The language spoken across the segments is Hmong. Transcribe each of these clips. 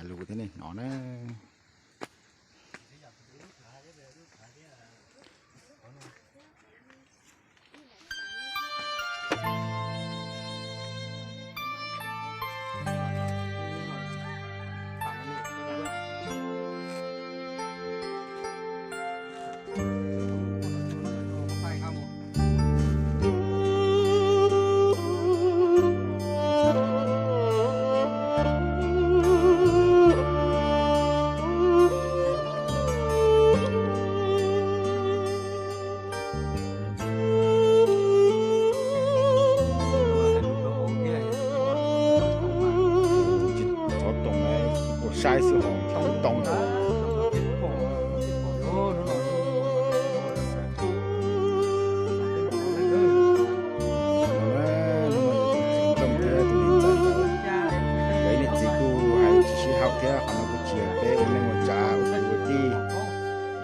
lus thiab nej hnov na. Tsis txhob toom, ua saib xwb ho tsis toom. Hnub no yog tus txiv ntxawm ntawd, nkawd niam txiv kuj hais tsis sib haum thiab, qhov no kuj tsis yog peb ua neej ua tsav ua kwv ua tij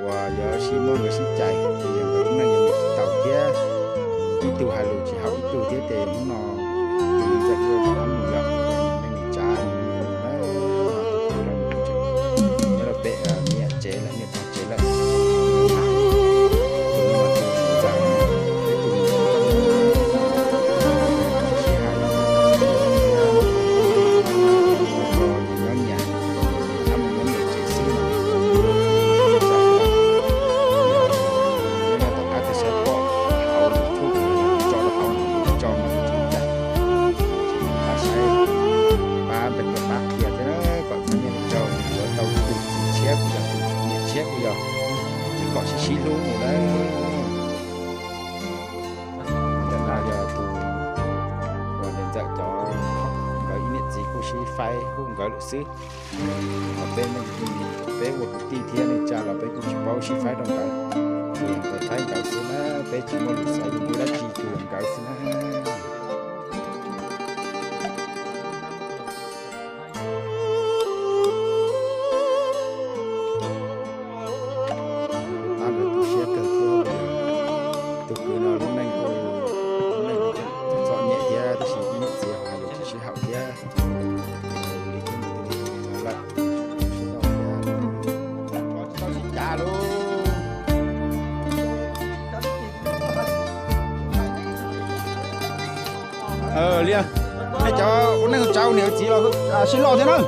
uas yuav sib muab nkawd sib cais, ces yog nkawd lub neej yuav mus tsis taus thiab. Ib tug hais lus tsis haum ib tug thiab, ces hnub no tus txiv ntxawm kuj rov qab mus lawm, neej mus tsav mus na, nyob rau pem niam tsev lawm, niam pog tsev lawm. Tus txiv ntxawm, ib tug sib hais, nyob nyias, rov qab mus nyob niam tsev xwb no. Nyob tom qab twg saib pom hauv YouTube tso rau hauv, tso mas tsis cais, tsis pab saib, pab npeeg pab qhia thiab na, kom txhob nyiaj tsis raug, tsuav tau tus txiv tshiab kuj yog, tus niam tshiab kuj yog, kom sib sib hlub mus na. Ntawm no yog tus uas niam ntxawm cov, nkawd ib niam txiv kuj sib faib hu nkawd lawm xwb. Ho peb, peb ua kwv tij thiab neej tsa los peb kuj tsis paub sib faib rau nkawd, tsuas yog nkawd faib nkawd xwb na, peb tsis muaj lus xaiv lus dab tsi, tsuas yog nkawd xwb na. Pab nkawd tu siab kawg thiab, tus kwv no lub neej kuj, lub neej kuj txom nyem thiab, tab sis ib niam txiv hais lus tsis sib haum thiab. Li thiab mus li no lawm, sib nrauj thiab, tsis tau sib cav lauj. Liaj, nej cov ua neej ua tsav ua niam ua txiv los sib loj thiab na.